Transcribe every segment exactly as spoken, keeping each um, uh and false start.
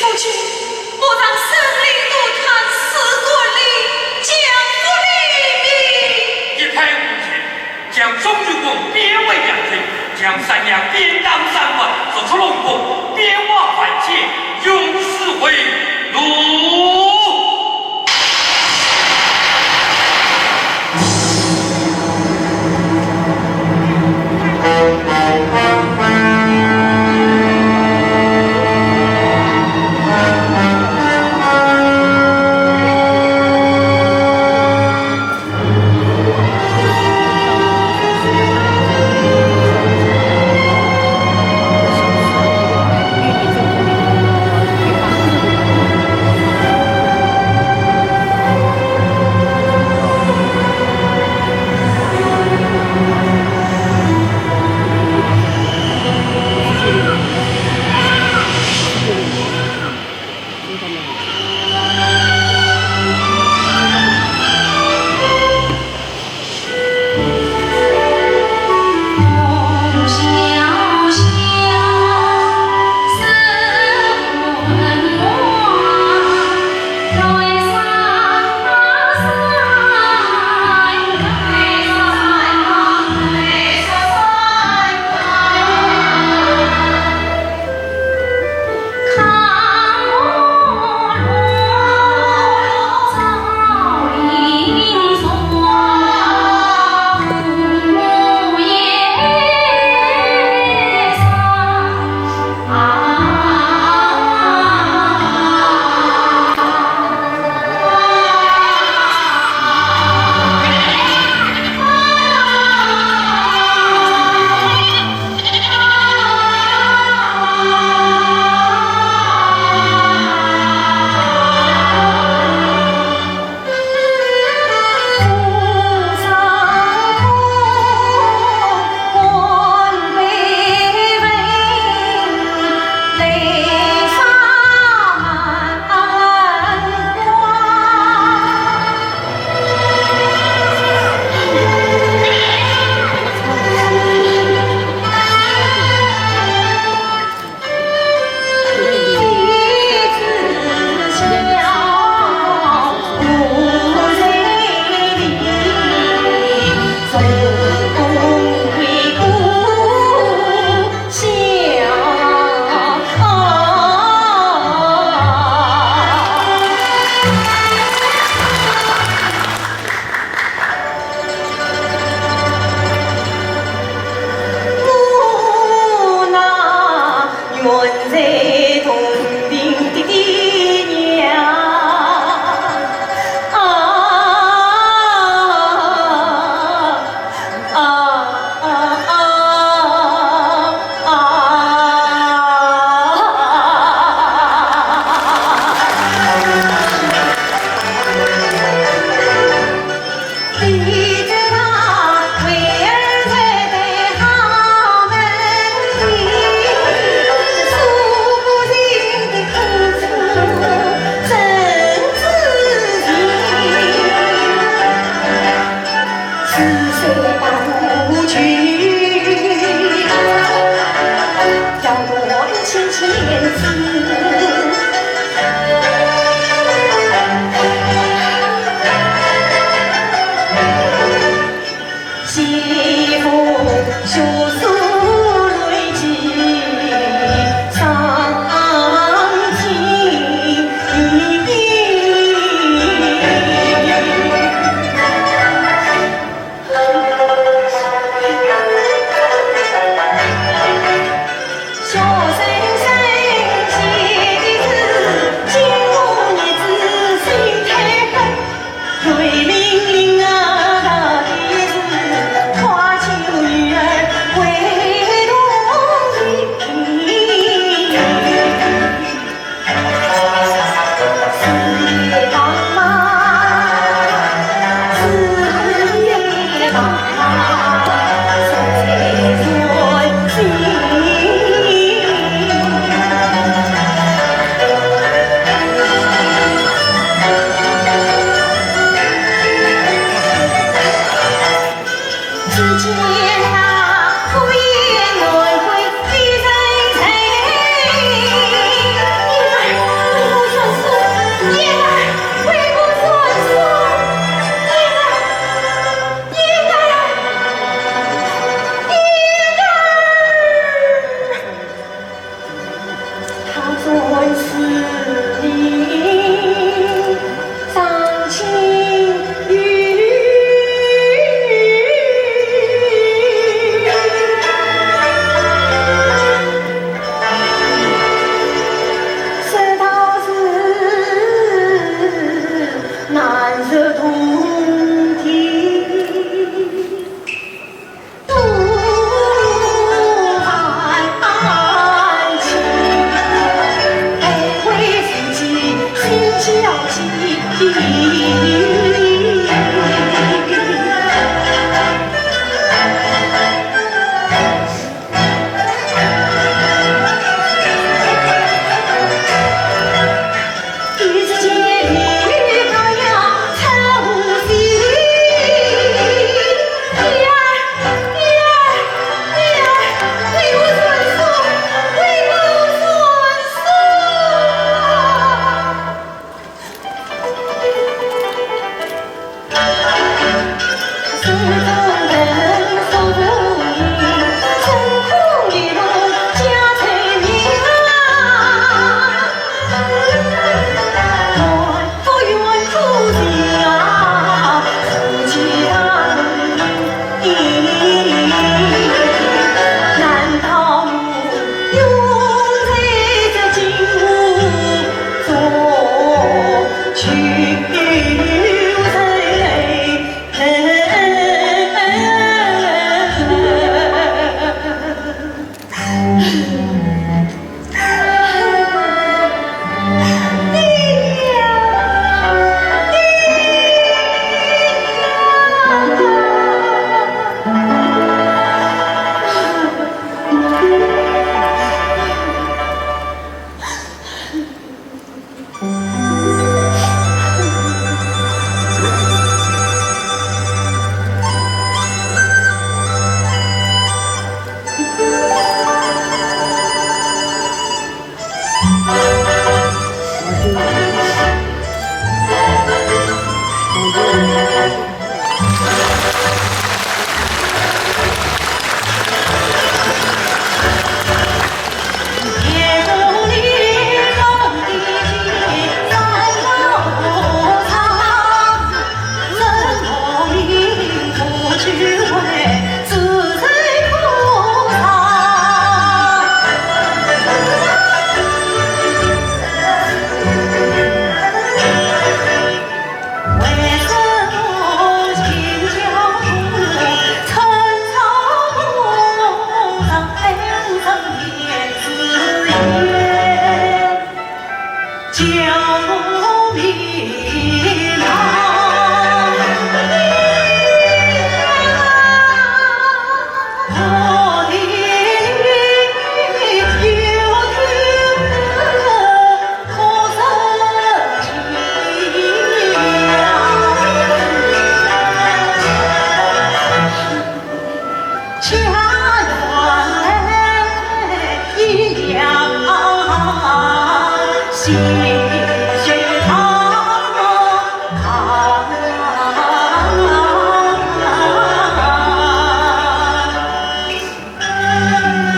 父亲，我让生灵涂炭，尸骨淋漓，将父立地。一派胡言！将钟离翁貶为阳城，将三娘贬当三关，逐出龙宫，变化凡间，永世为奴。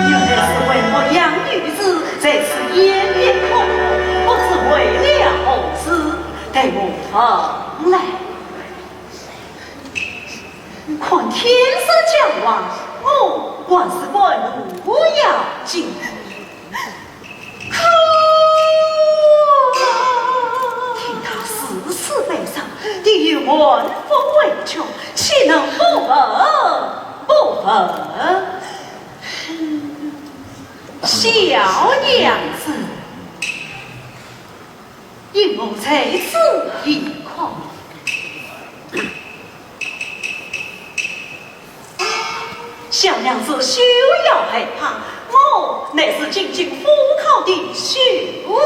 原来是为我养女子，在此掩面痛哭，不知为了何事，待我问来。看天色将晚，我还是赶路要紧。 听他如此悲伤，定有万分委屈，岂能不问？不问？小娘子，因我在此一哭。 小娘子休要害怕，我乃是进京赴考的秀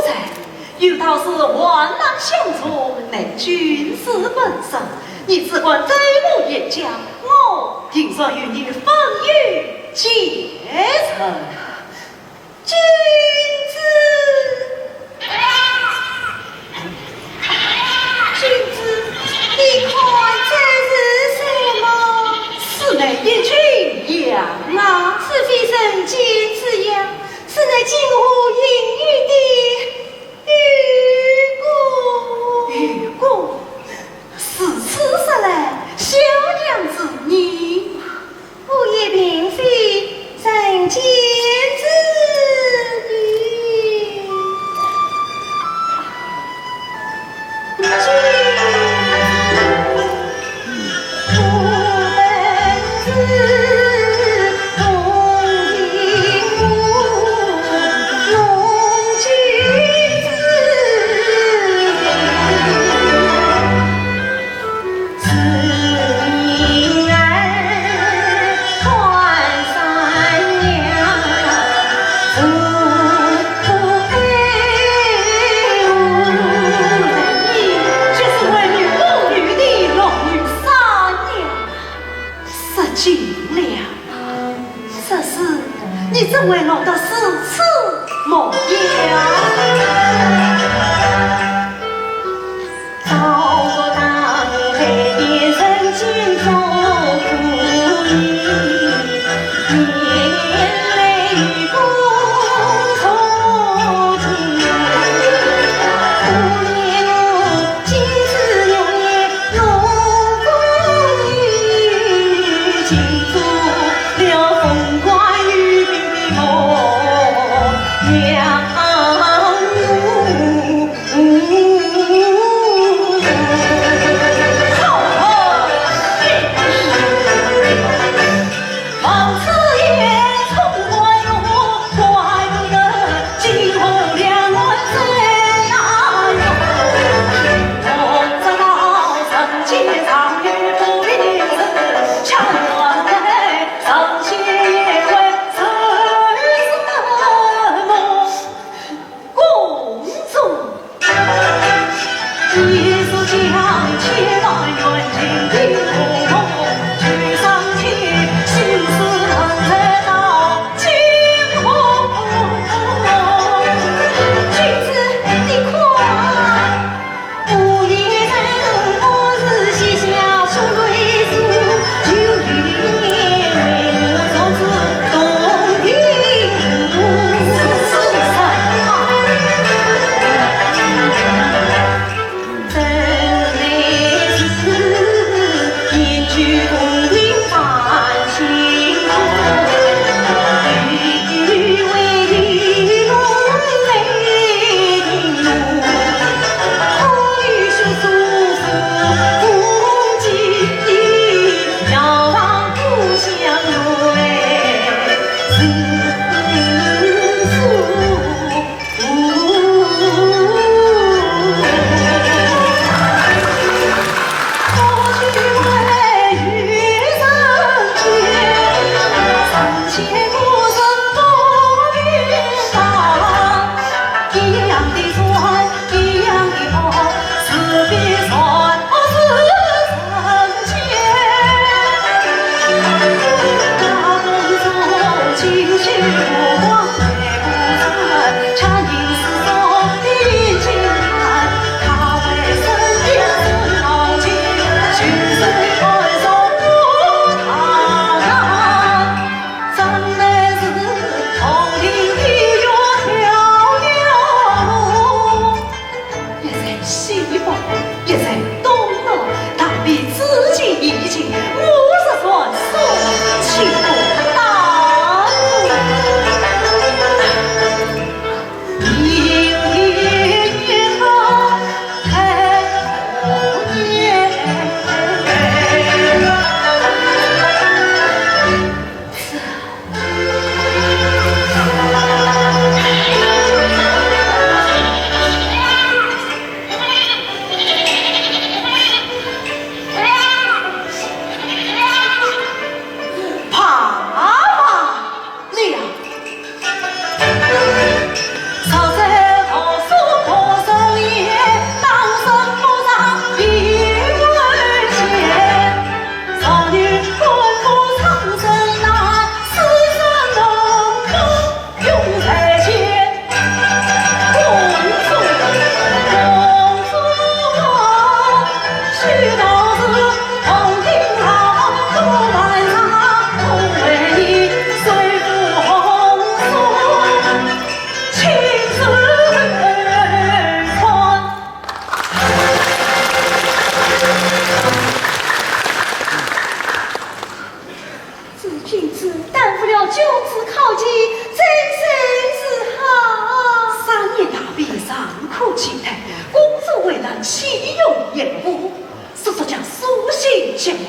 才，有道是患难相助，乃军师本色。你只管对我严加，我定然与你风雨兼程。 君子。君子，你看这是什么？此乃一群羊啊。此非人间之羊，此乃京华应有的御狗。御狗？如此说来，小娘子你 我也并非人间之公主为难，岂容言误，速速将书信交还。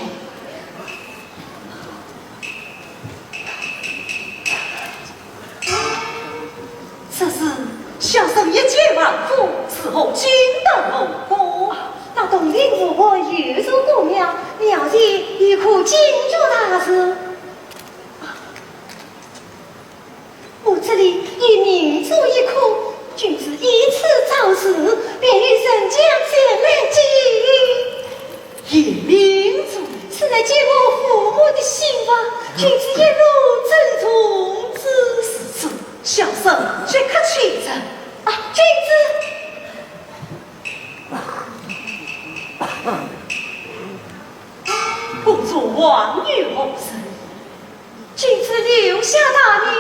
这是小生一介凡夫，如何进得后宫？那洞庭湖畔有座古庙，庙前有棵金竹大树。 我这里有明珠一颗，君子以此照之，便有人将前来接。夜明珠？此乃接我父母的信物，君子一路珍重之。是，是，小生即刻去找。啊，君子！公主还有何事？ 君子留下大名，日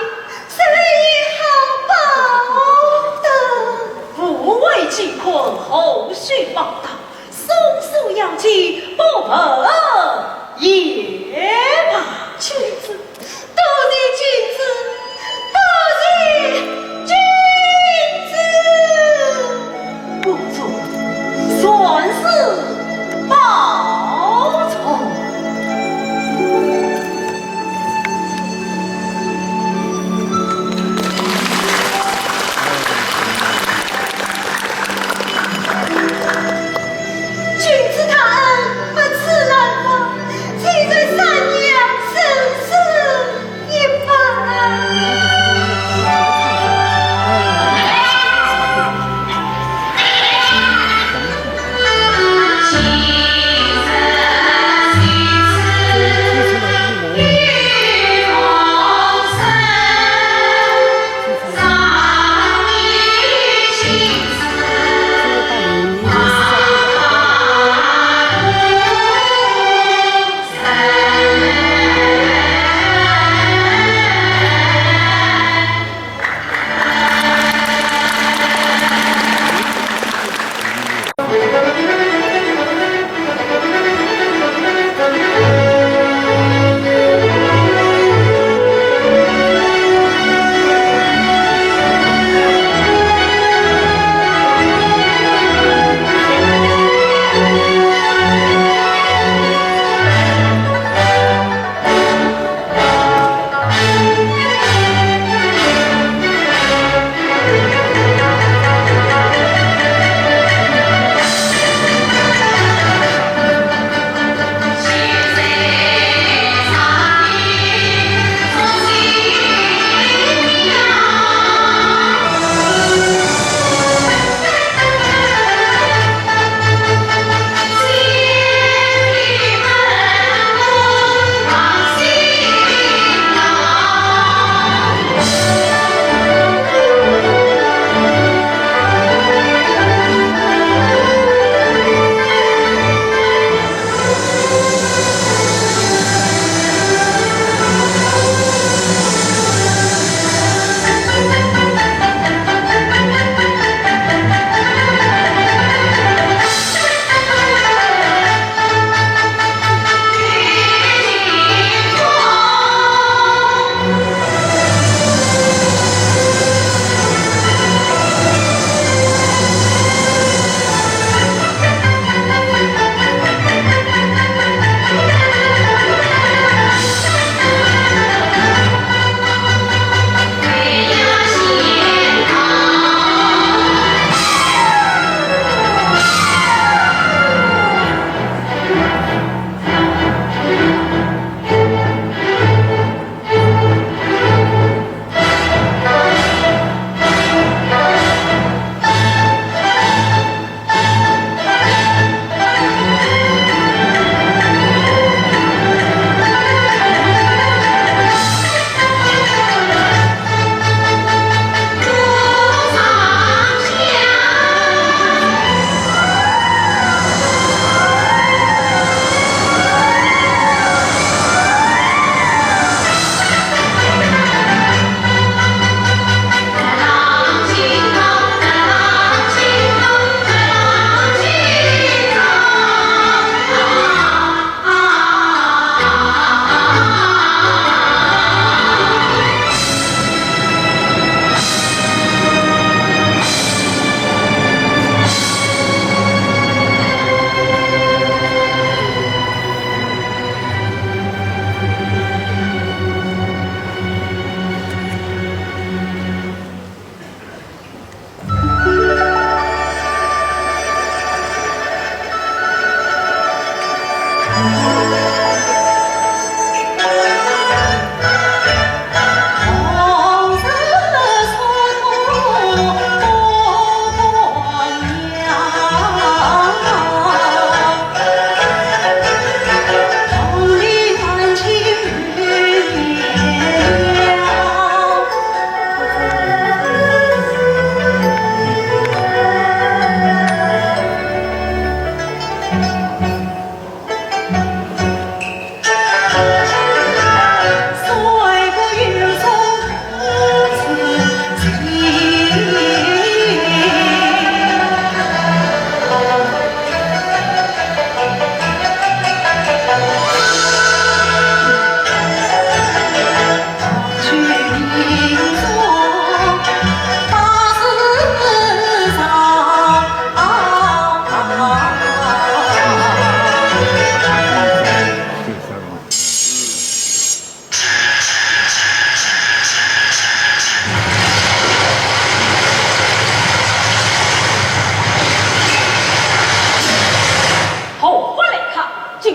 后也好报答。无为金昆，何须报答？速速要紧，不问也罢。君子，多谢君子，多谢君子。 公主，善事报仇。君子大恩，不辞难忘，请受三娘深深一拜。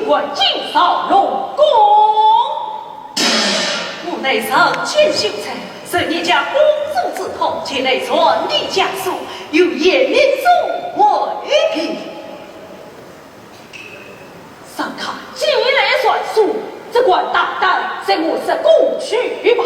观音朝龙宫。我乃上京秀才，受你家公主之托，前来传递家书，有贤明做回禀。上看，既来传书，只管大胆随我入宫去吧。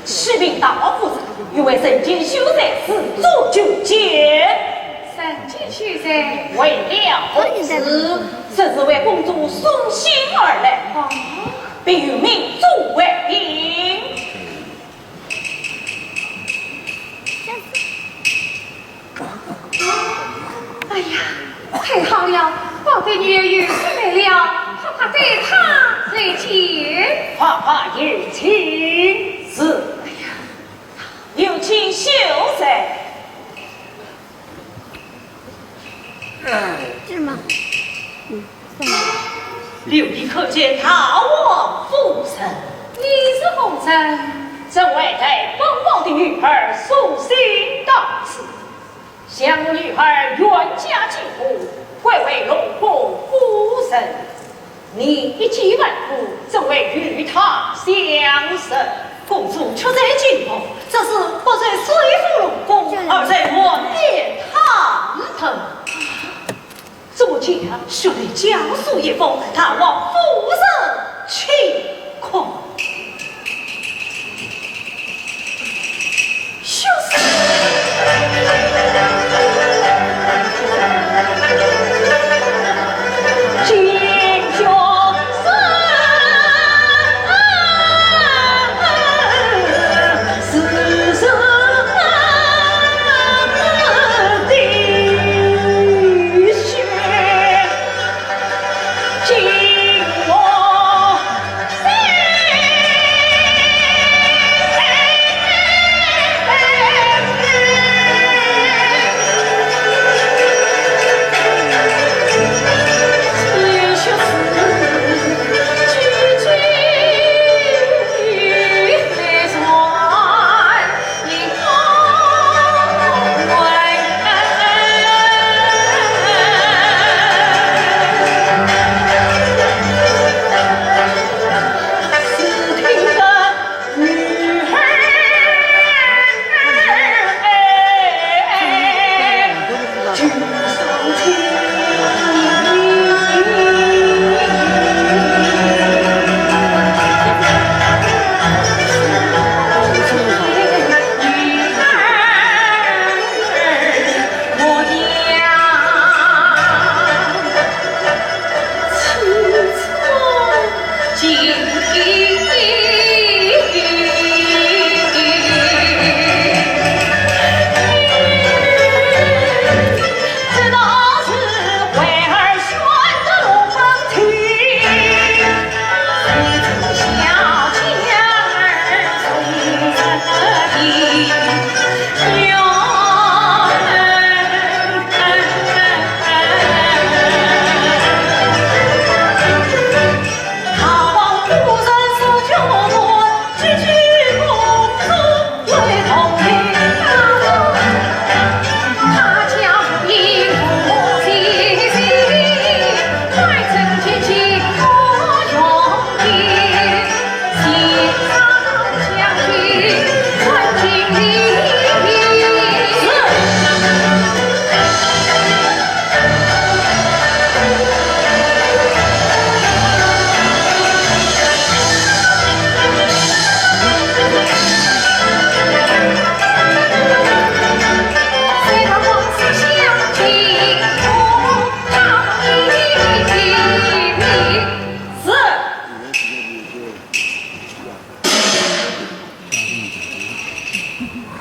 启禀大夫人，有位人间秀才自作主见。人间秀才？为了何事？这是为公主送信而来，哦。并有命中回禀。 哎呀，太好了，宝贝女儿有信来了，快快带她来见。快快有请。是。哎呀，有请秀才。 是吗？嗯，算了。留意叩见大王夫人。你是何人？朕为代本王的女儿送信到此，想我女儿冤家既除，贵为龙宫夫人。你一介凡夫，怎会与他相认？公主却在金陵，这是不在水府龙宫，而在鸾殿探春。左家，速来讲述一番，大王夫人情况。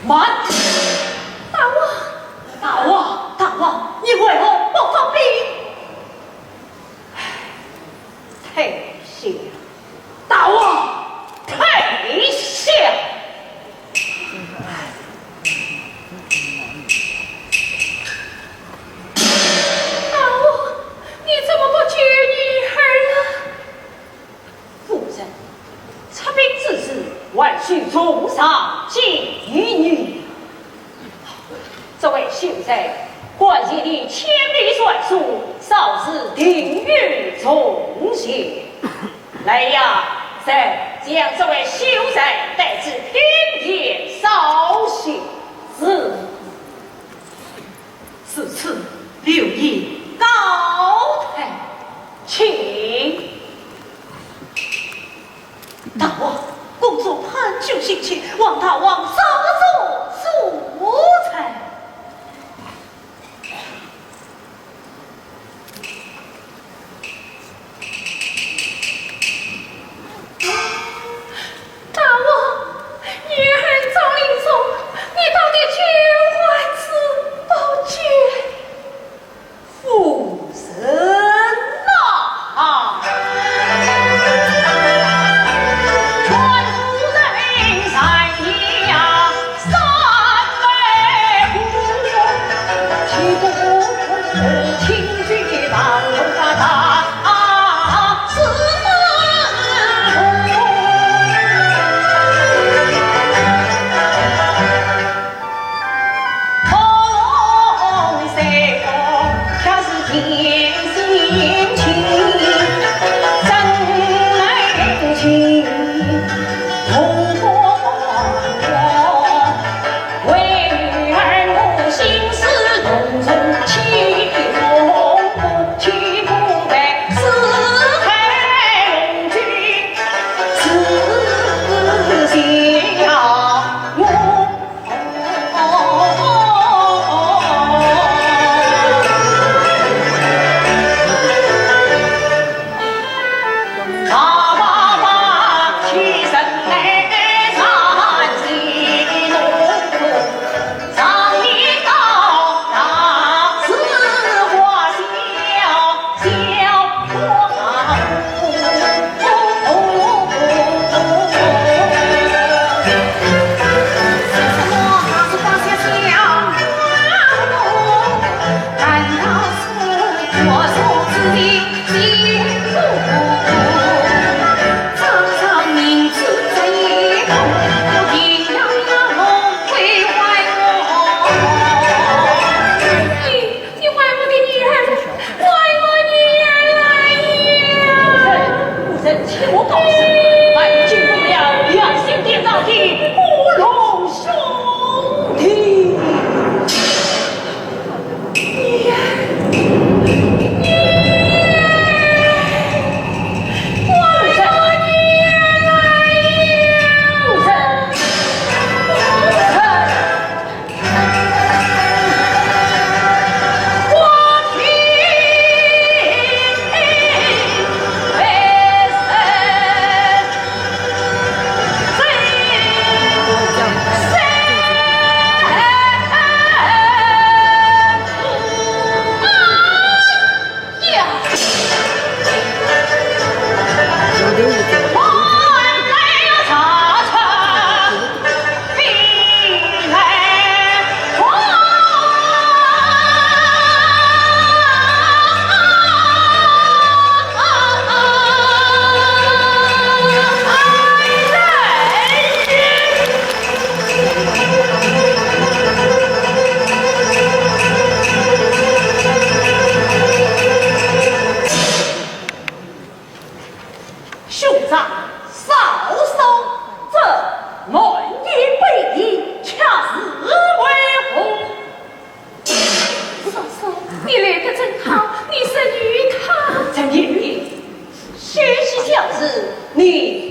慢！大王，大王，大王，你为何不发兵？ 退下！大王，退下！大王，你怎么不救女儿呢？夫人，出兵之时，还需重赏金女。 这位秀才，感谢你千里传书，早日定于从前。来呀，再将这位秀才带至偏殿烧刑。是。如此，刘爷告退，请。 大王，公主潘君心切，望大王稍作助才。大王，女儿赵灵宗，你到底救还是不救？ 夫人呐！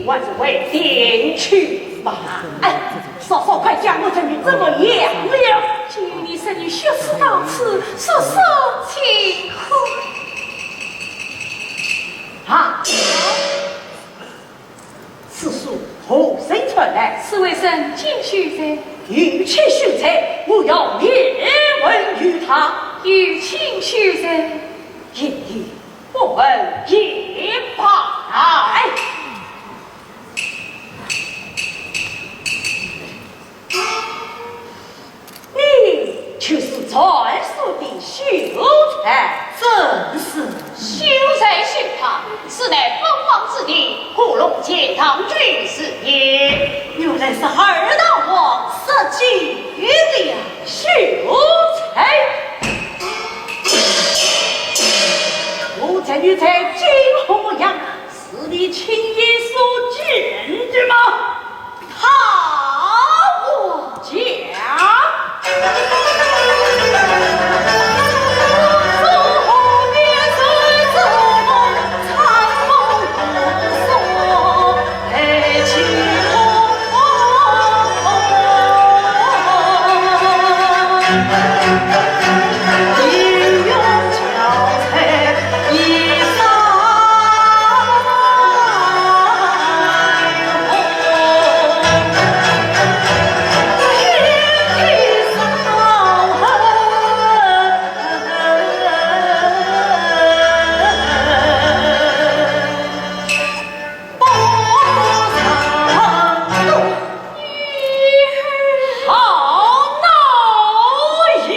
还是回京去吧。哎，嫂嫂，快讲，我这女怎么样了？既然你侄女血死到此，说说情况。啊，此书何人传来？是为人亲许的。有亲许者，我要面问于他。有亲许的。贤弟，不问也罢。哎， 你就是传说的秀才？正是。秀才秀才，此乃封王之地，古龙钱塘郡是也。原来是二大王设计的秀才。我侄女在金河阳，是你亲眼所见的吗？ 他无家。好闹也！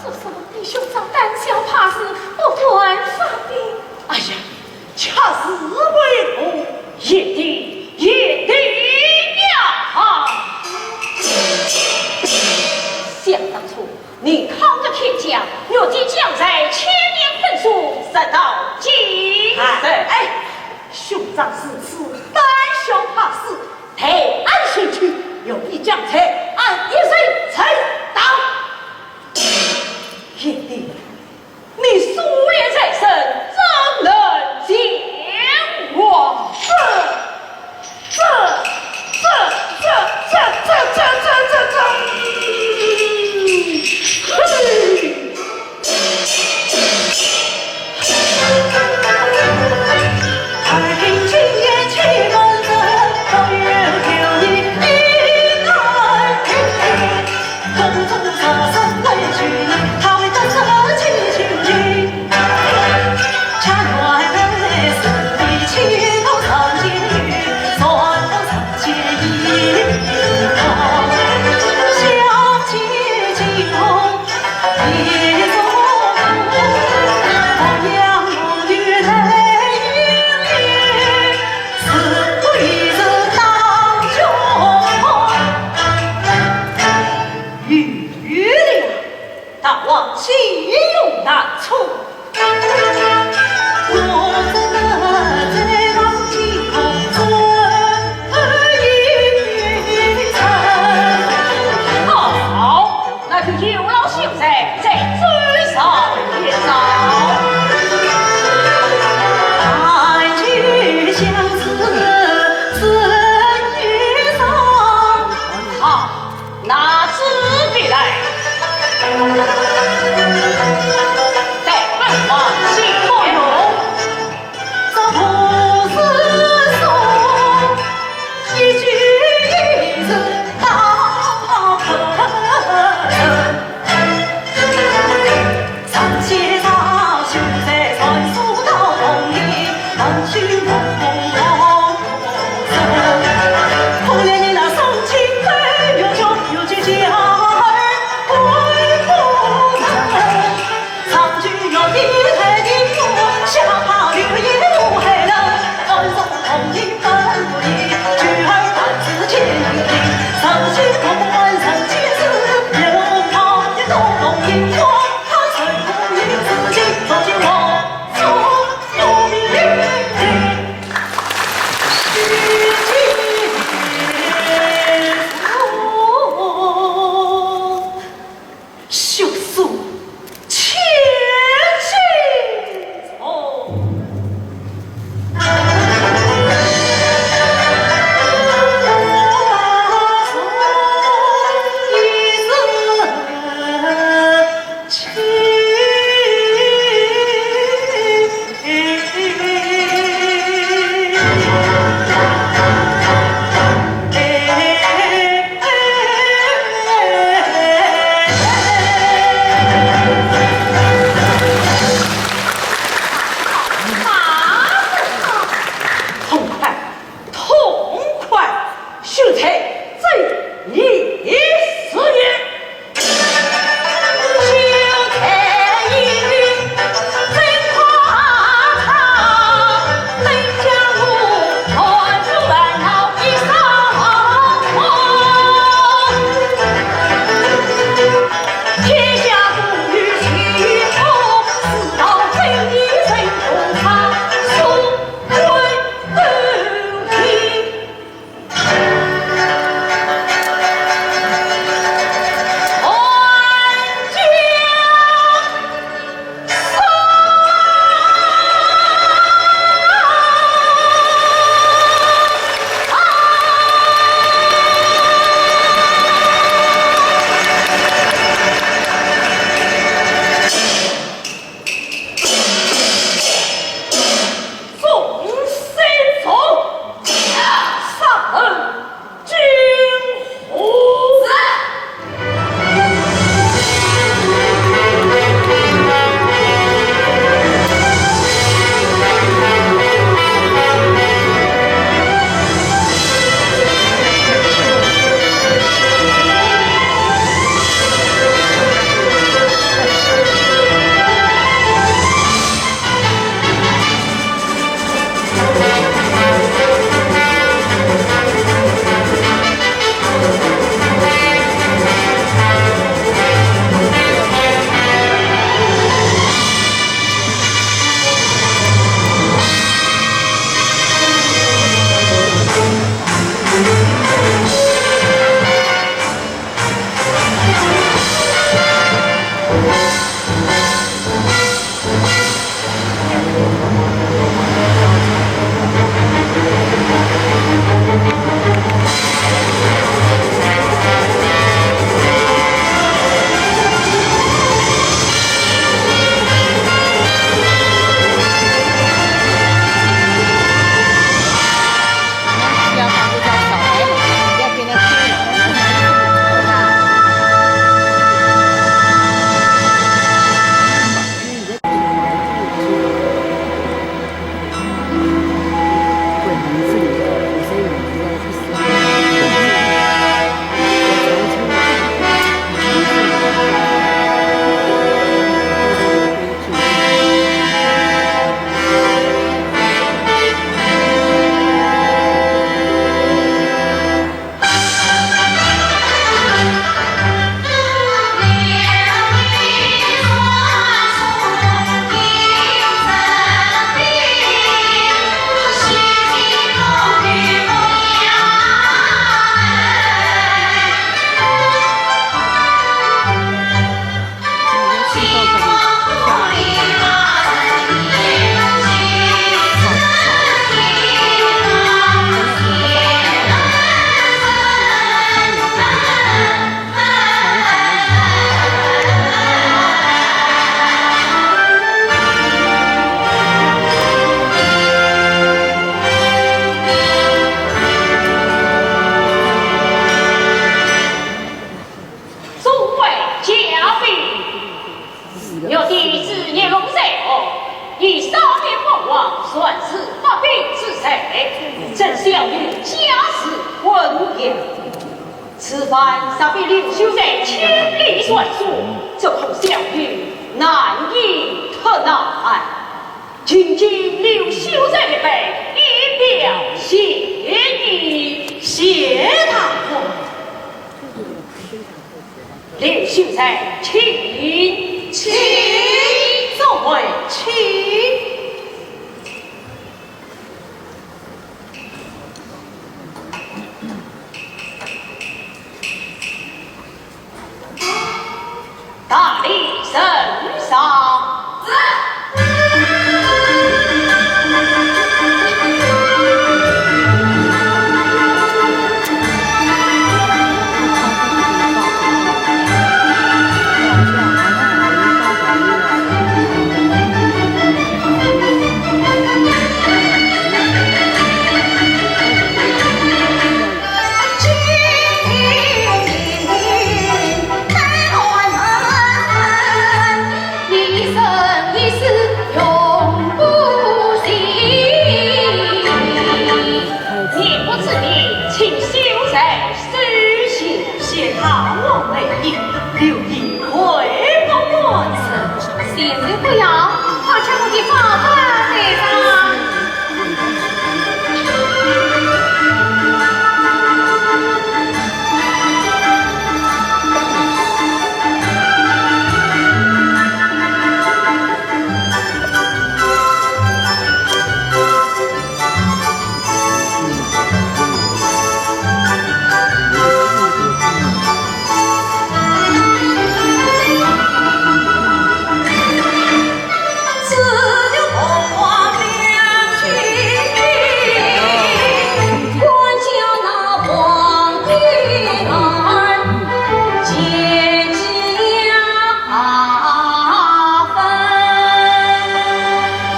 叔叔，你兄长胆小怕事，不敢发兵。哎呀， 恰是为父一定一定呀！想当初，你抗日天降，越界将帅，千年困守，直到今日。哎，兄长如此胆小怕事，待俺前去，有你将才，俺一人承担。贤弟， 你苏联在身，怎能前往？这、这、这、这、这、这、这、这、这、这……嘿！大王岂有难处？好，那就有劳秀才再走上一遭。好。 拿纸笔来，代本王姓名。此番若非刘秀才亲笔传书，只恐小女难以脱难。今经刘秀才一拜，以表谢意。谢大王。刘秀才，请。请。众位请。 大礼呈上。谢大王美意，刘爷跪不敢承。谢罪不要，快将我的宝刀带上。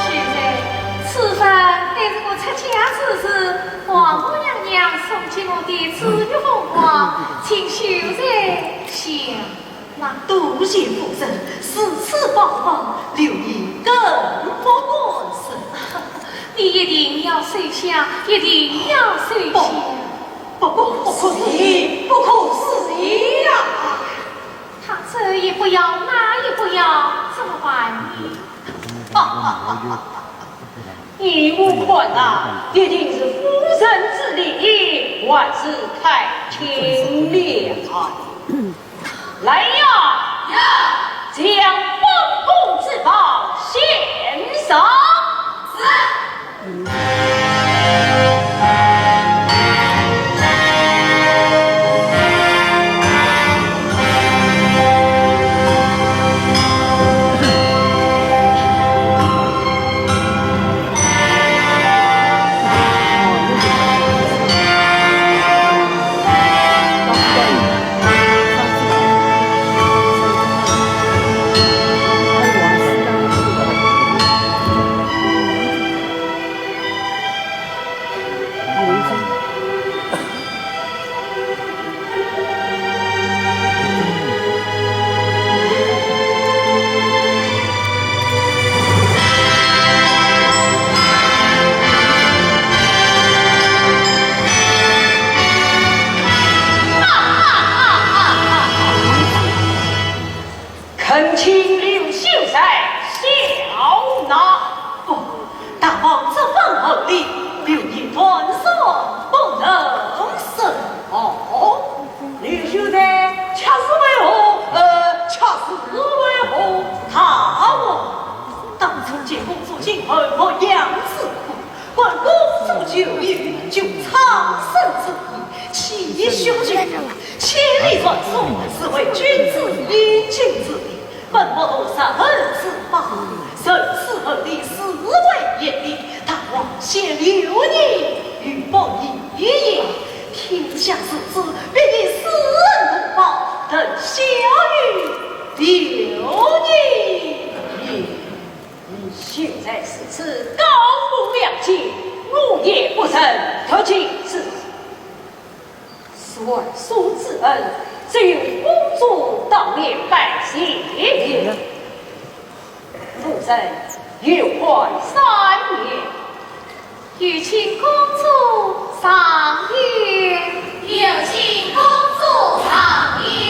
现在，此番乃是我出嫁之时，王母娘娘送给我的紫玉凤冠，请秀才赏纳。多谢夫人，如此宝物，刘爷更不敢收。你一定要收下，一定要收下。不，不，不，不可以，不可以呀！ 他这也不要，那也不要，怎么办呢？依我看呐，一定是夫人之礼，还是太轻了。来呀，呀，将封宫之宝献上。是。恳请刘秀才笑纳。不，大王这番厚礼，刘爷断然不能受。哦，刘秀才，却是为何？呃，却是为何？大王，当初见公主新婚，我杨子固， 观公主久遇，就长生之意，气血俱全，千里传送，是为君子应尽之礼。本末落实，恩之法，受此厚礼，是为贤礼。大王先留你于不义也。天下士子，必以死恩图报，等小女留你。 现在是此高风亮节，我也不忍得其之。传书之恩，只有公主当面拜谢。夫人，有话三言。 有请公主上殿。有请公主上殿。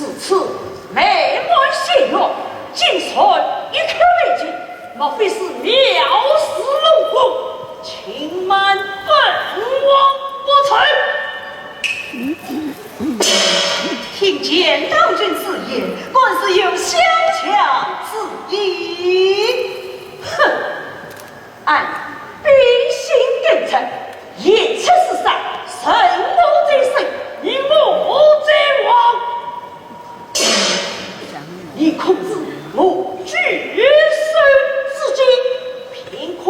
如此美满仙乐，竟然一口未进，莫非是藐视龙宫，轻慢本王不成？听见当君此言，果是有小将之意。哼！ 俺秉性刚直，言出如山，人我者生，我者亡。你可知我举手之间，便可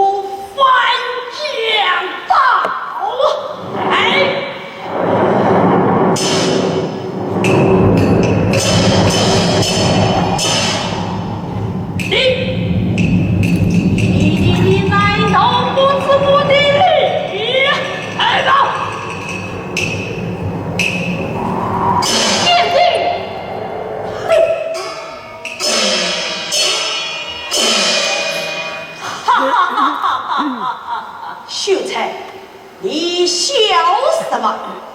翻江倒海。 你，你，你难道不知我的厉害吗？贤弟！嘿！哈哈哈哈哈哈！秀才， 你笑什么？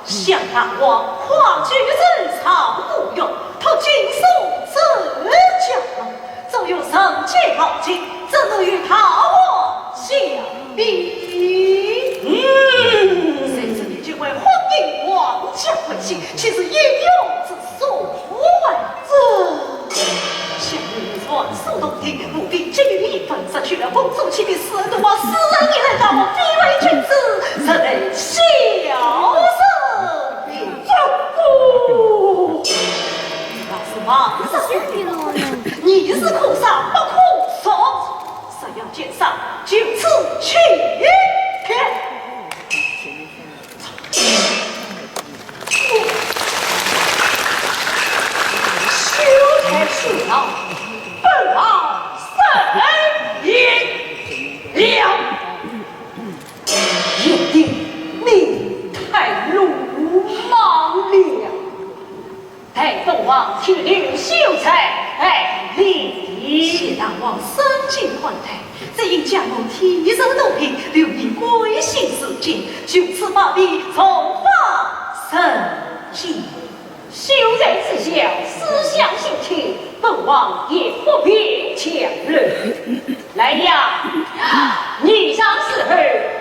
想大王跨九层上五岳，托金锁镇江，早有人间豪杰，怎能与大王相比？嗯，谁知你竟会荒淫妄想，岂是英雄之所为？这 想你传说洞庭，无比机遇一番，失去了公主妻的事，都往死人也来大王非为君子，实乃小人之过。那是王上的，你是可杀不可辱，若要见杀，就此起兵。 秀才，休闹，本王审理了。贤弟，你太鲁莽了。待本王替刘秀才赔礼。谢大王盛情款待。 只因家母体弱多病，留医归西时间，就此把病从发神经。秀才知晓，思想心切，本王也不便强留。来呀，你上伺候，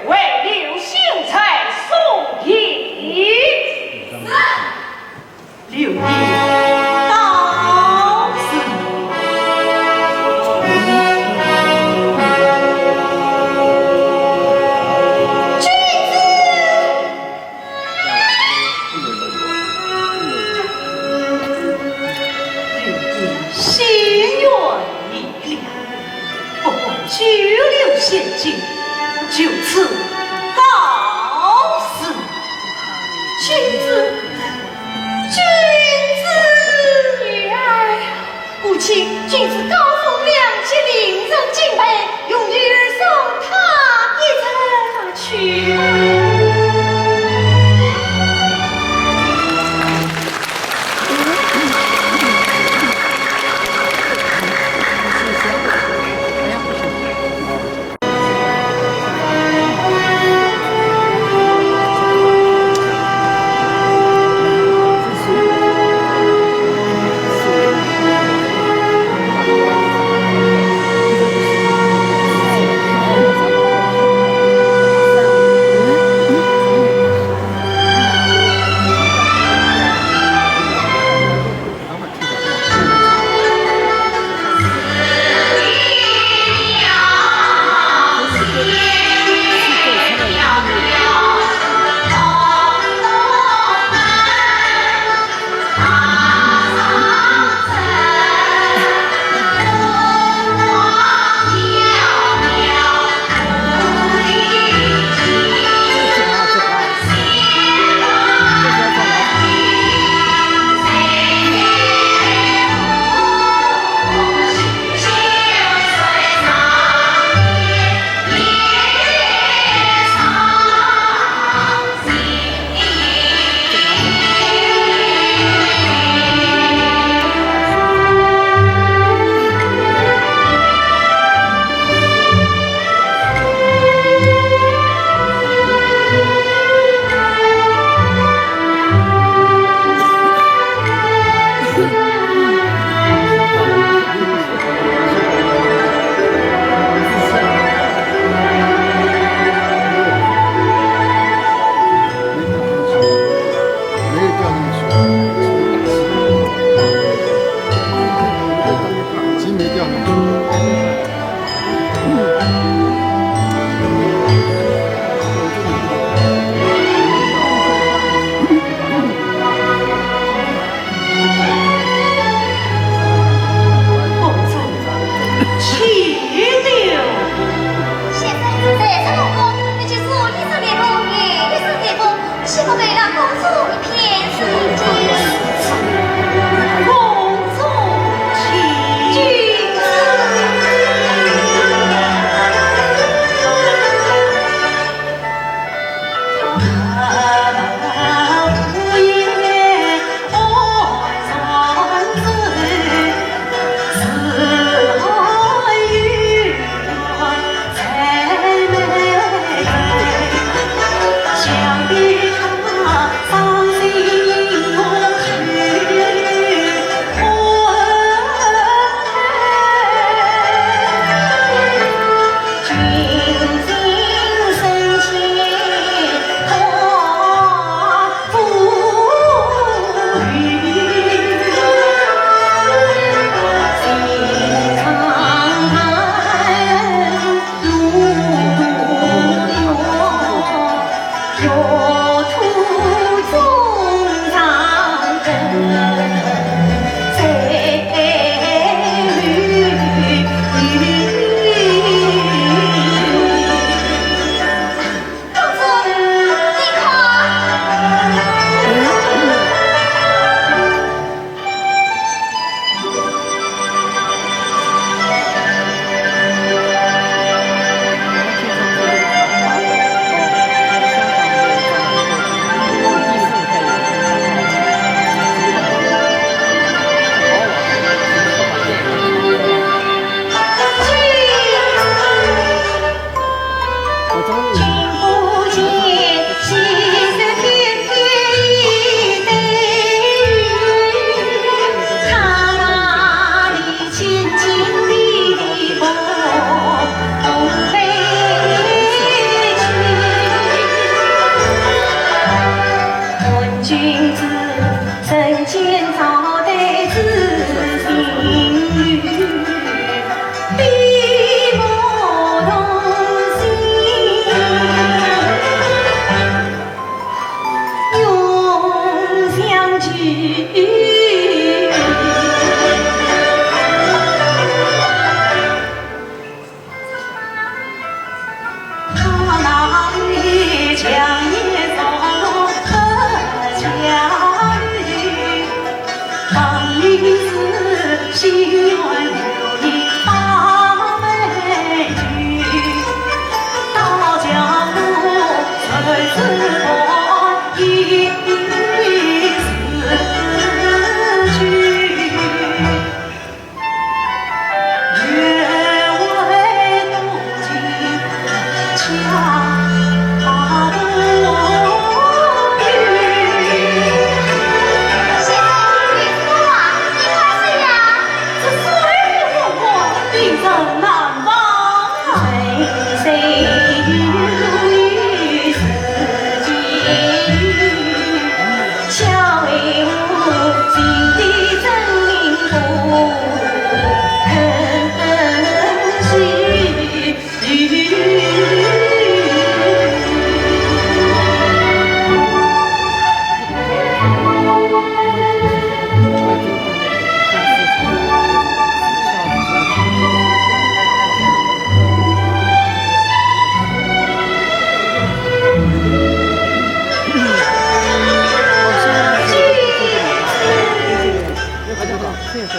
为刘秀才送行。是。 刘备到此。君子！刘备心愿已了。 不管九流仙境，就此告辞。君子，君子！女儿。母亲，君子高风亮节，令人敬佩，容女儿送他一程。去吧。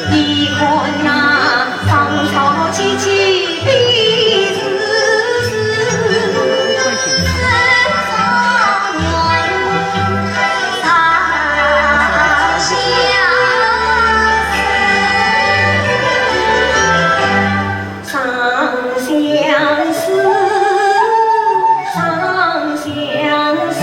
你看那芳草萋萋闭时节，人上人上相思。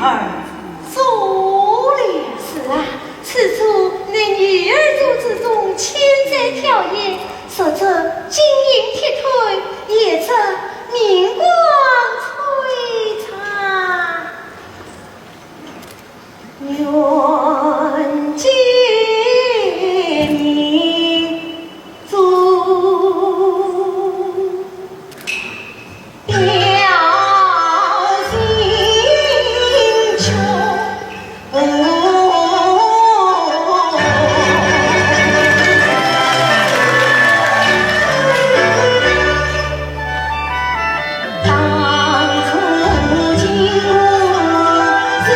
而坐了。是啊，此处乃女儿坐之中千载娇艳，说这晶莹剔透，也这明光璀璨。愿见你 当初情我是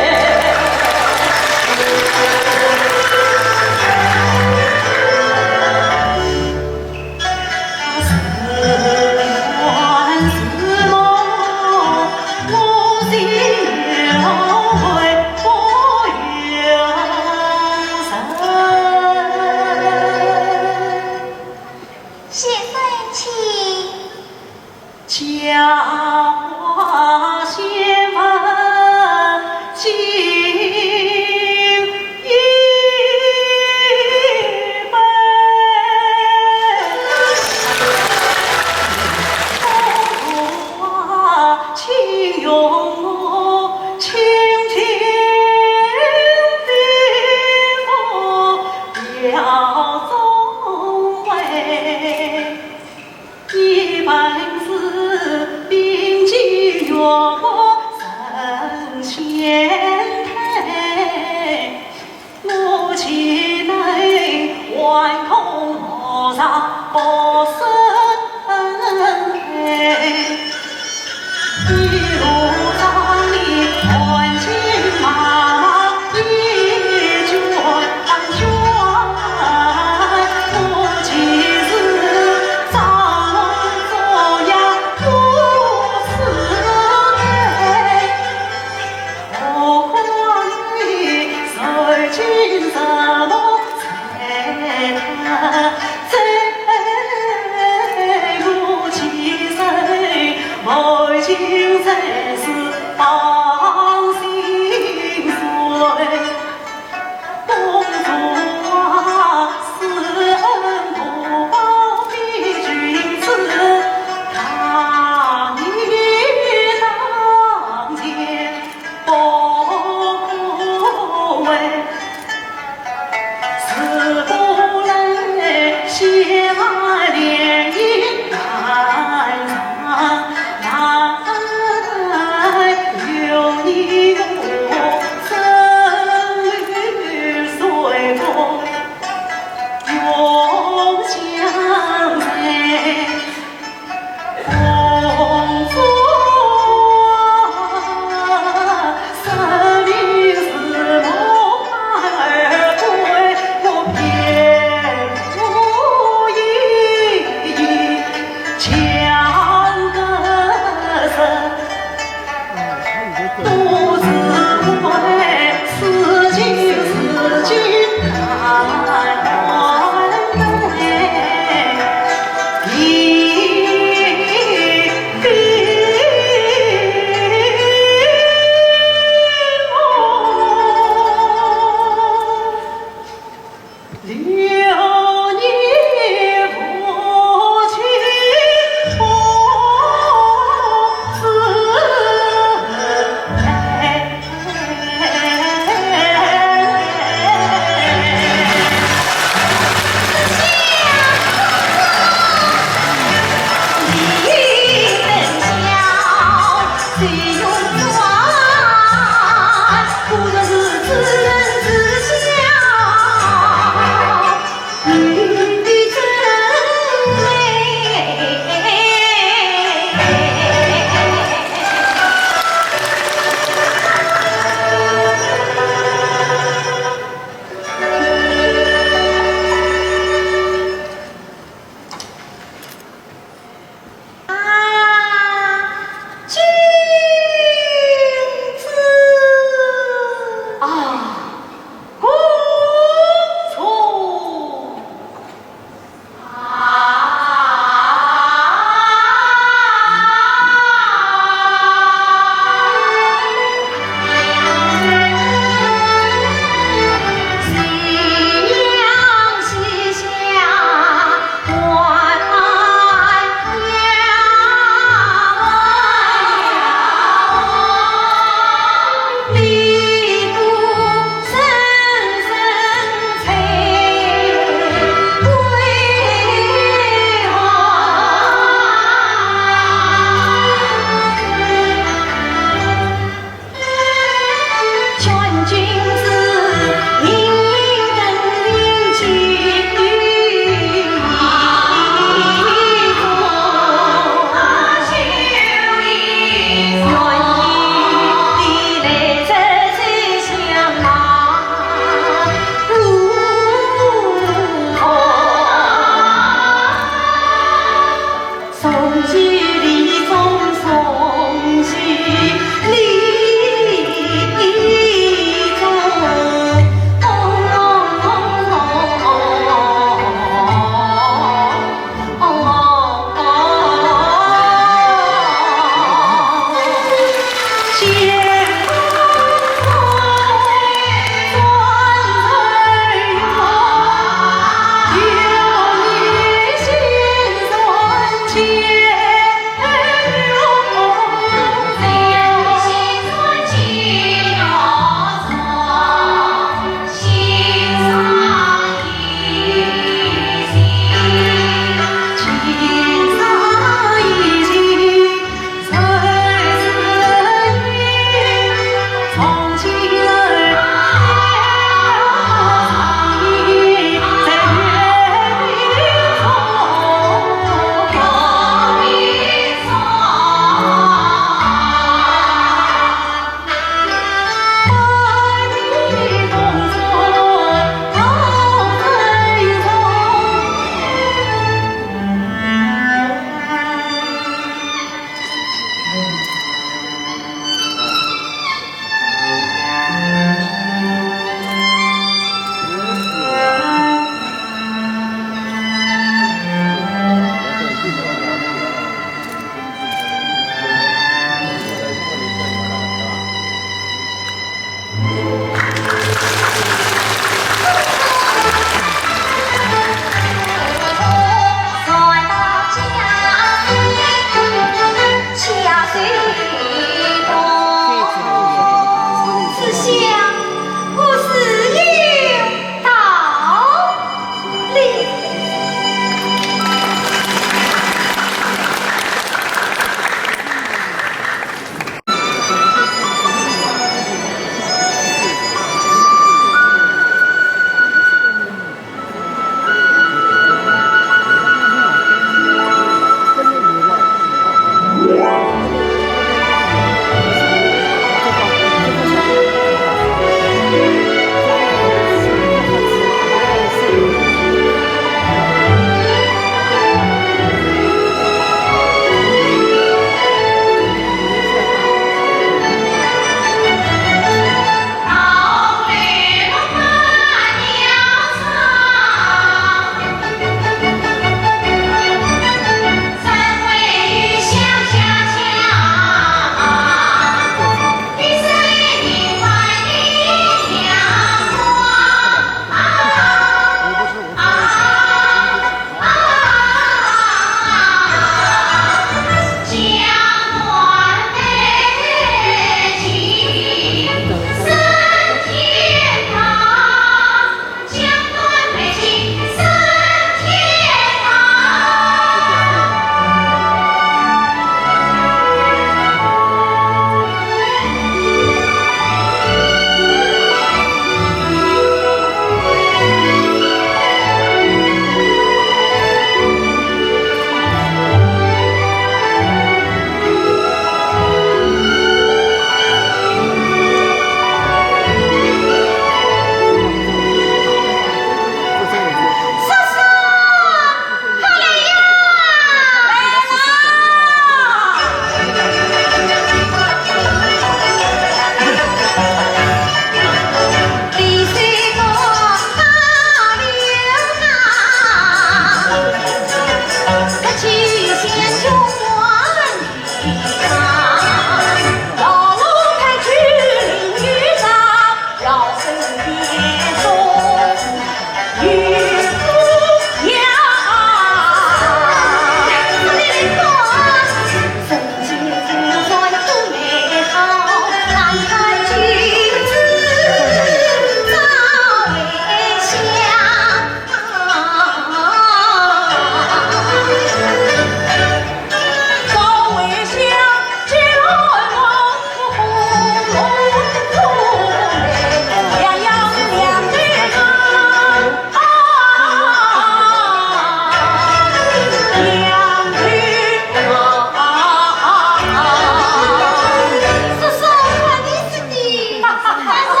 叔叔，快点，快点！哎呦，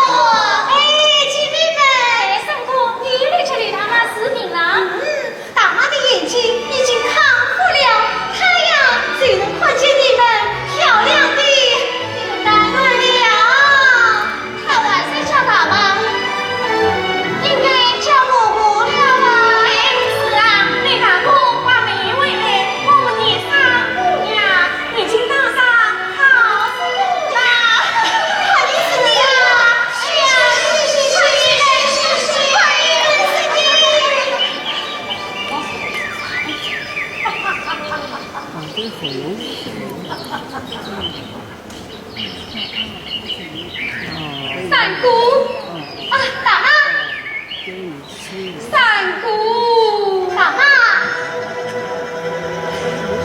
哎，姐妹们，三哥，你来这里，大妈生病了。嗯，大妈的眼睛已经康复了，她呀，就能看见你们漂亮的，你们难看了。 他还是叫大妈，应该叫嬷嬷了吧？哎，是啊，你大哥把妹妹，我们的三姑娘，已经当上好叔公了。好意思你啊！哎呀，谢谢，谢谢，谢谢，谢谢。三姑，啊，大妈，三姑，大妈，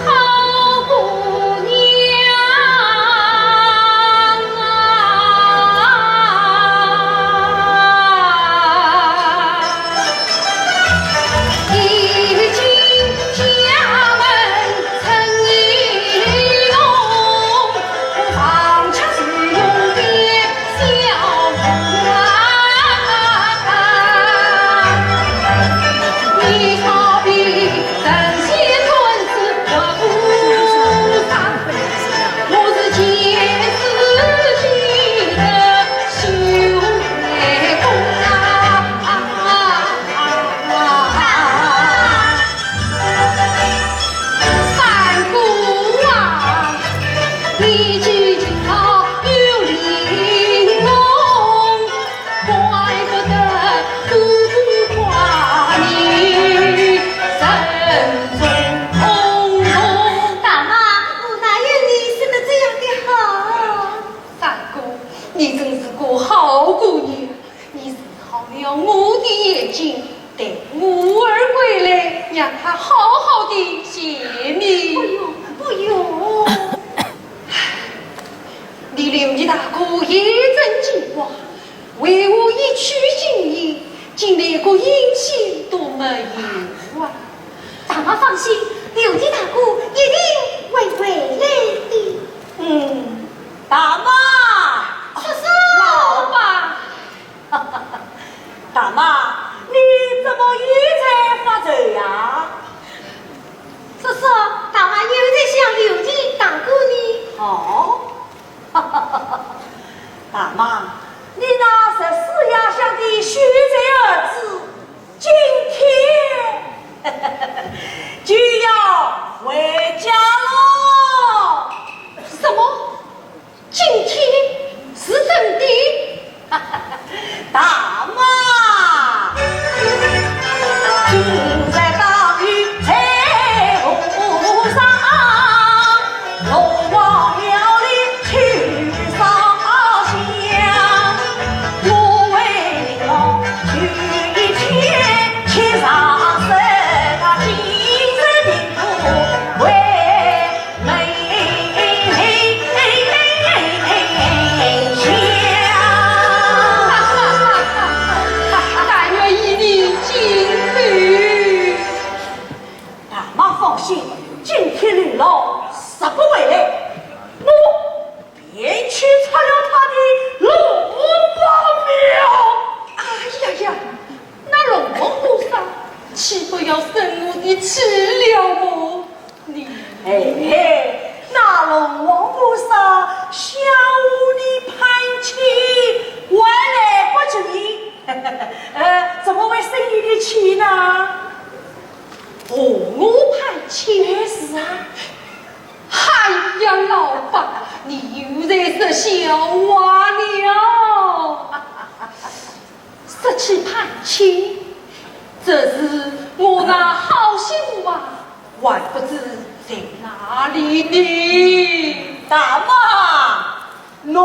好姑娘啊！大妈，我哪有你说的这样的好？三姑，你真是个好姑娘，你治好了我的眼睛，待我儿归来，让他好好的谢你。不用，不用。你留你大哥一阵情话，为我一曲情意，竟连个音信都没有啊！大妈放心，留你大哥一定会回来的。嗯，大妈，叔叔，老伯。 大妈，你怎么又在发愁呀？叔叔，大妈又在想刘金大哥呢。哦，大妈，你那十四夜香的秀才儿子，今天就要回家喽。爸，你又在说笑话了。说起攀亲，这是我那好媳妇啊，还不知在哪里呢。大妈，喏，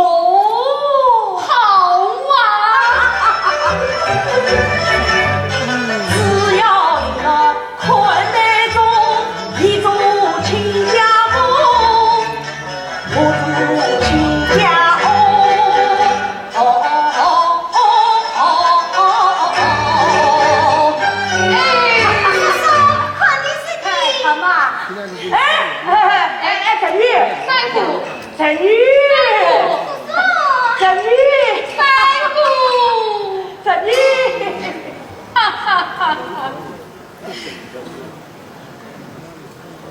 好啊。只要你看得中，你做亲家母。 我做亲家哦，哦，哦。哎，叔叔，看你是你。哎，好嘛。哎，哎，哎，哎，侄女。三姑。侄女。三姑。侄女。三姑。侄女。哈哈哈哈。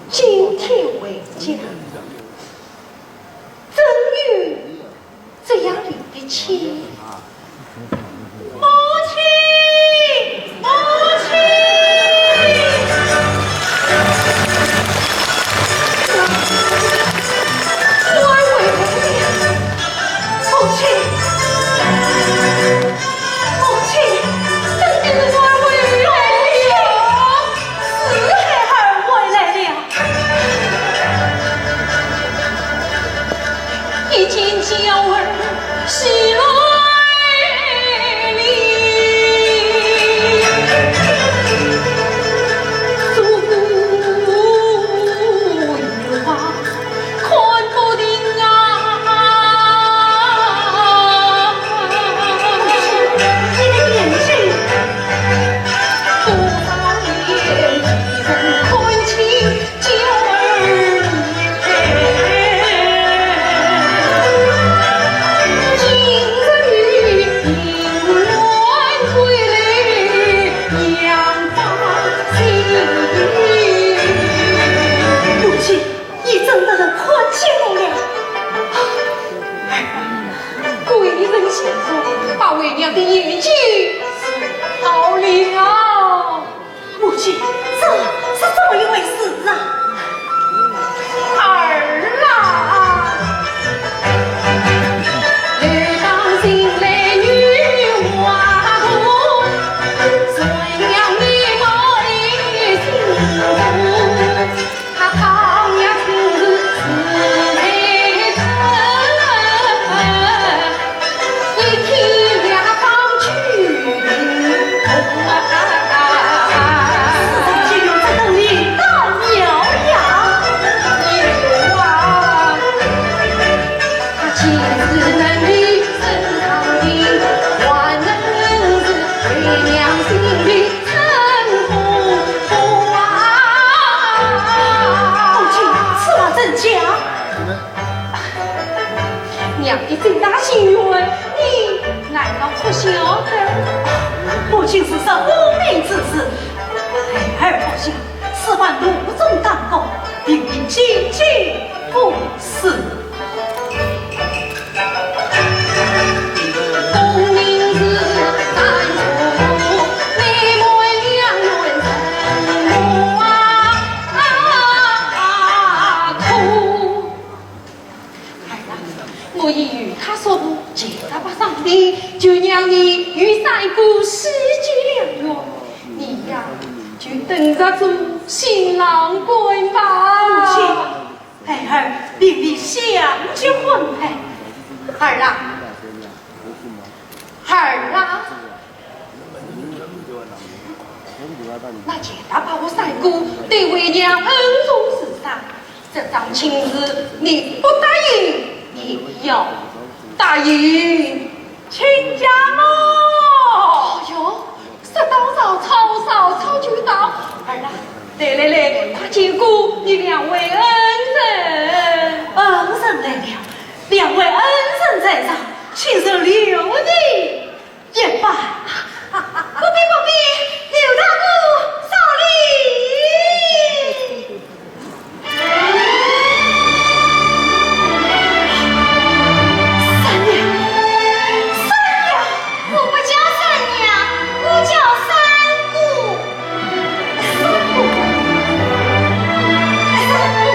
今天回家， 真有这样的亲？母亲，母亲！我回来了，母亲，母亲，真的是我回来了。 是孩儿回来了。已经叫儿喜来了。祖父有话 看不定啊。你的眼睛。多少年未曾看清娇儿面，今日里迎鸾归来，两把心。母亲， 你真的能看见我了。儿啊，贵人相助，把为娘的眼睛治好了。母亲，这是怎么一回事啊？儿啊！来当心来女娲婆，谁让你没心腹？ 母亲，此话怎讲？娘的最大心愿，你难道不晓得？母亲是说无名之事，孩儿不晓，此番路中耽搁，定必进京赴试。 我已与他说过，钱大伯上天，就让你与三姑喜结良缘。你呀，就等着做新郎官吧。母亲， 孩儿另觅相宜婚配。儿啊，儿啊，那钱大伯和三姑对为娘恩重如山，这桩亲事你不答应也要答应。 亲家母。哦哟，说到曹操，曹操就到。儿啊，来来来，快见过你两位恩人。恩人来了，两位恩人在上，请受留弟一拜。不必不必，刘大哥受礼。三娘，三娘。我不叫三娘，我叫三姑。三姑，三姑。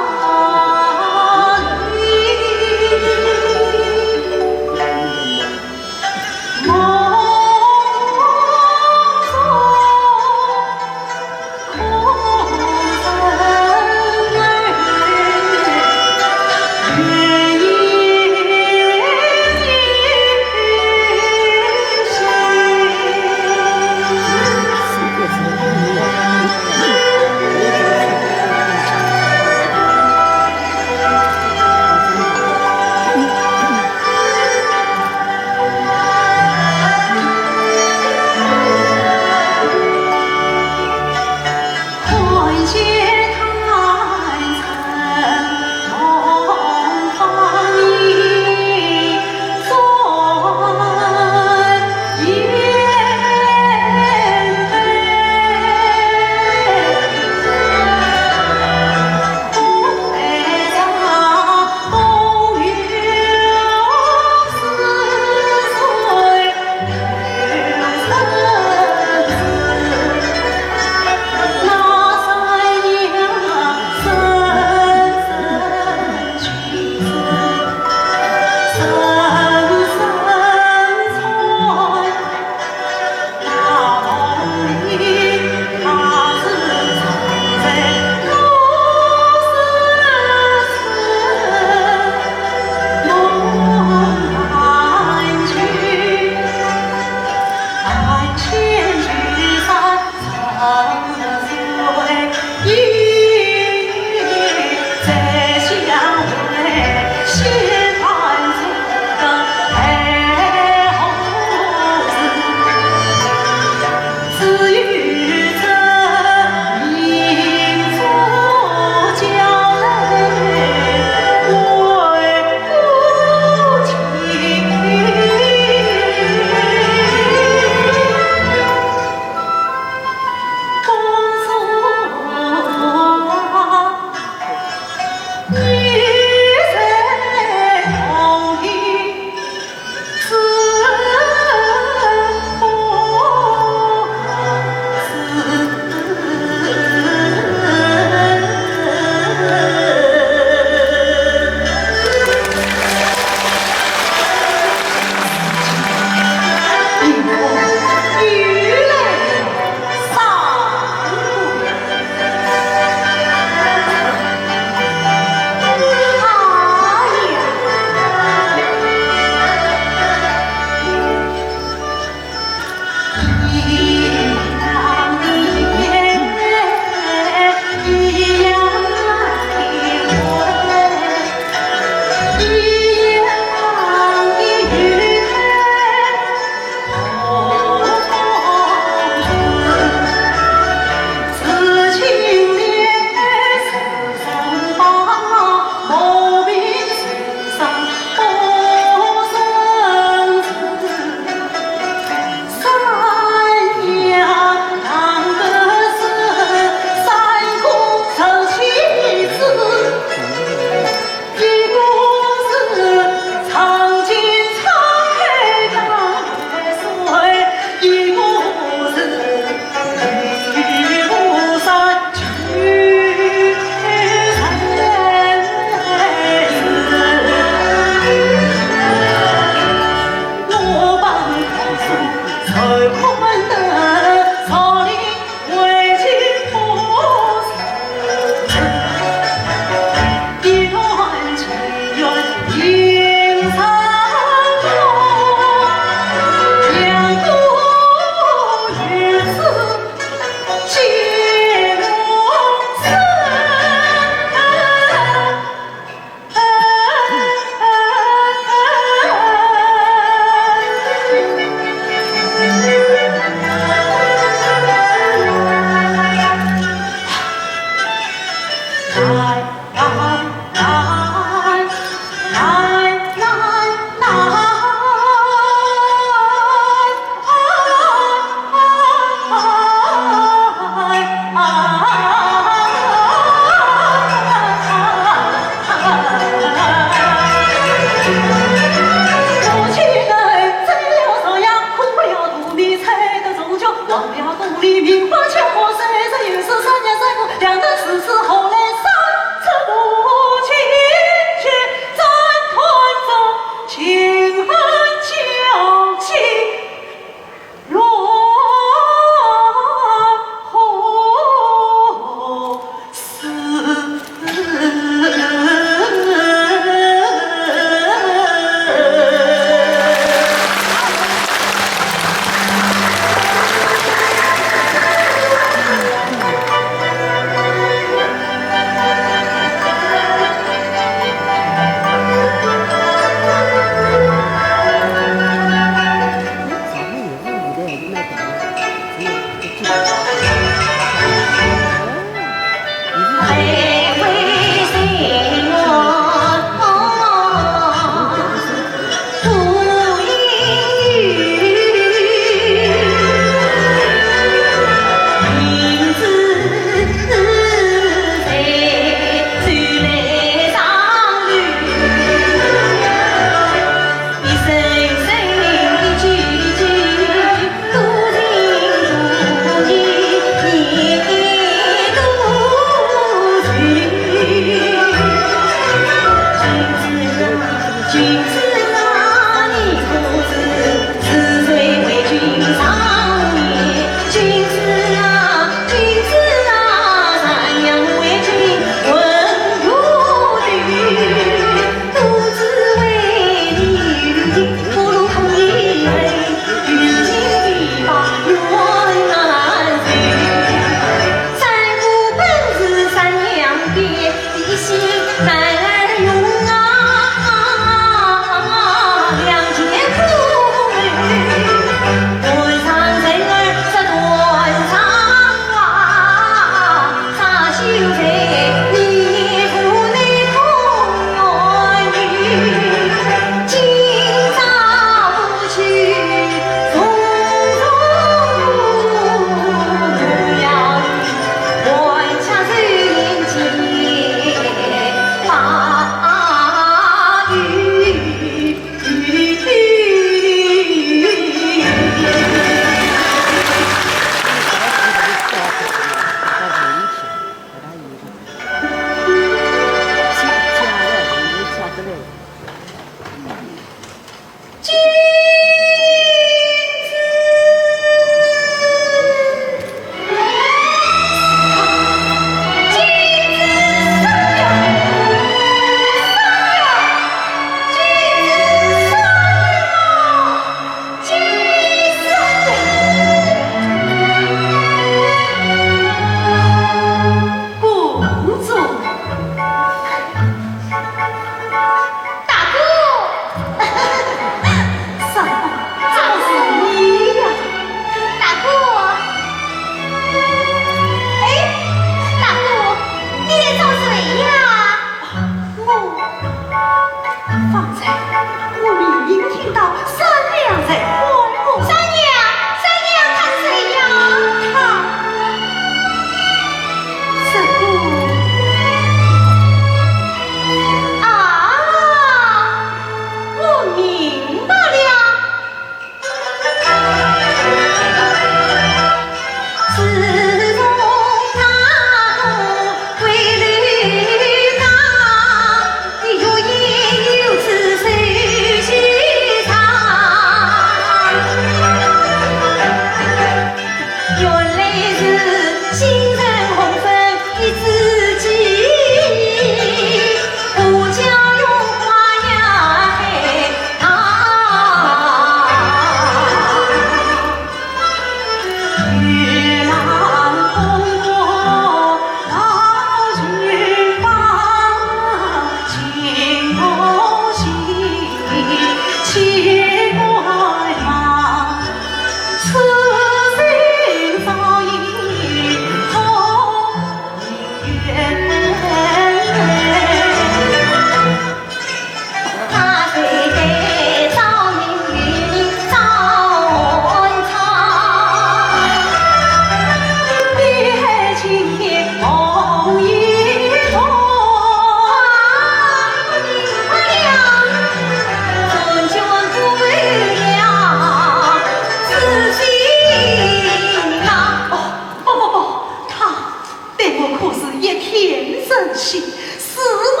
不是一片真心，是我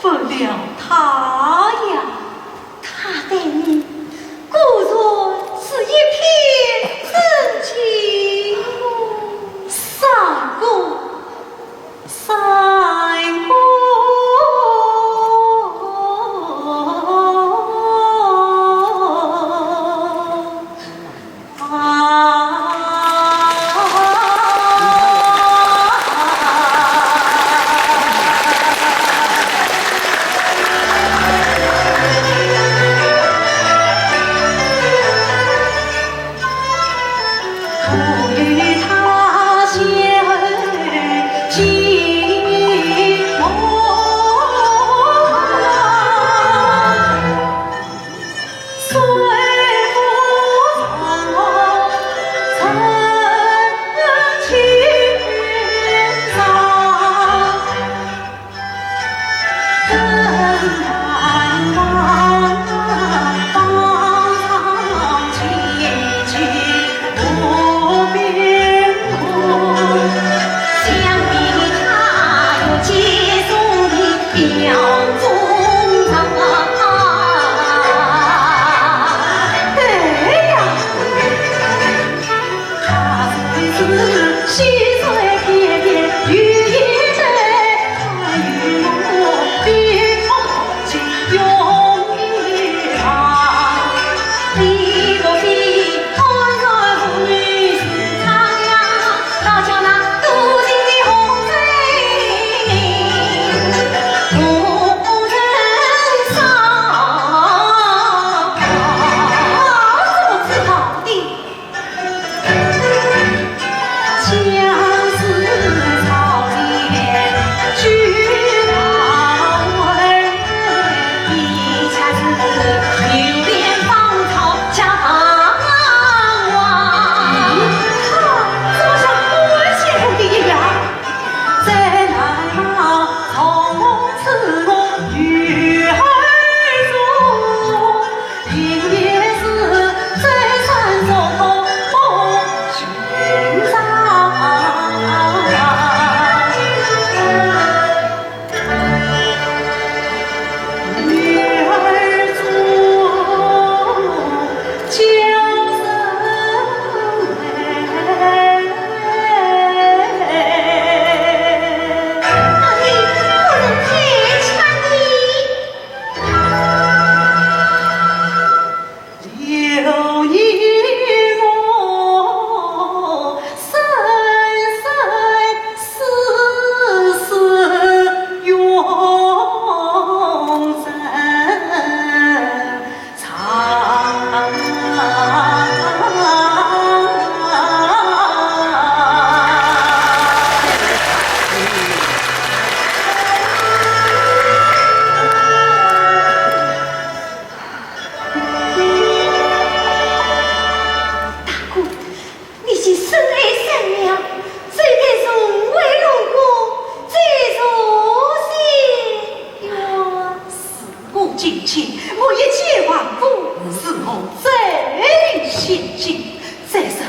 负了他呀。他对你果然是一片真情哦。三哥，三哥。大哥，你既深爱三娘，怎敢重回龙宫，再续前缘？事过境迁，我一介凡夫，是我再临仙境。再说，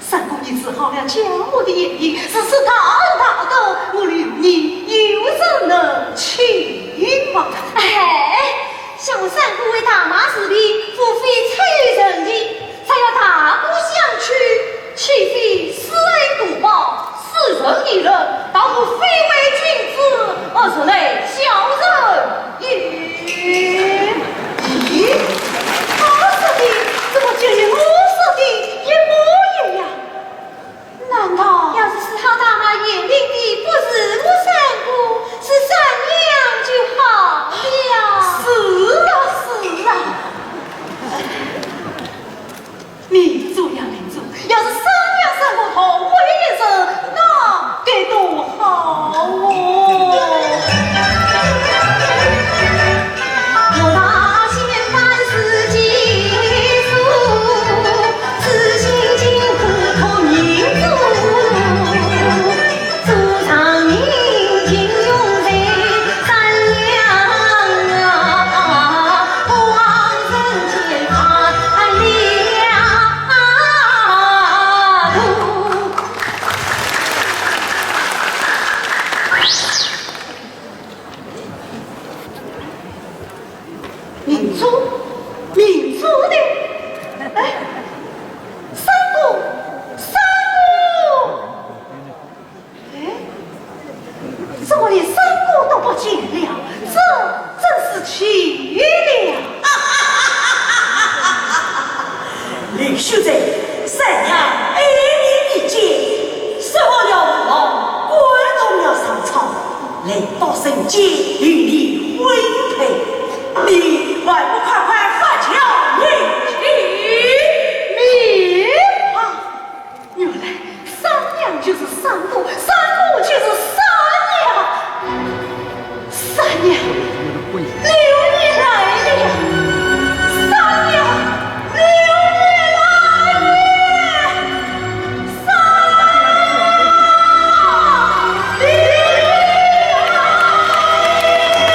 三哥你治好了焦木的眼病，如此大恩大德，我留你有人能请吗？哎，想我三哥为大妈治病，无非出于仁义，若要大哥相救，岂非施恩图报，施仁于人，倒不非为君子，而是为小人也。咦，他说的怎么就与我说的一模一样？难道要是治好大妈眼病的不是我三哥，是三娘就好了？是啊，是啊。你这样明说，要是三娘三哥同为一人，那该多好哦！怎么连三哥都不见了？这真是奇了！林兄长，三娘爱你比肩，说好要和王官渡了上朝，来到人间与你婚配，你还不快快发轿迎娶？面啊！ 原来三娘就是三哥，三哥就是三娘。三娘，六爷来了！三娘，六爷来了！三娘，六爷来了！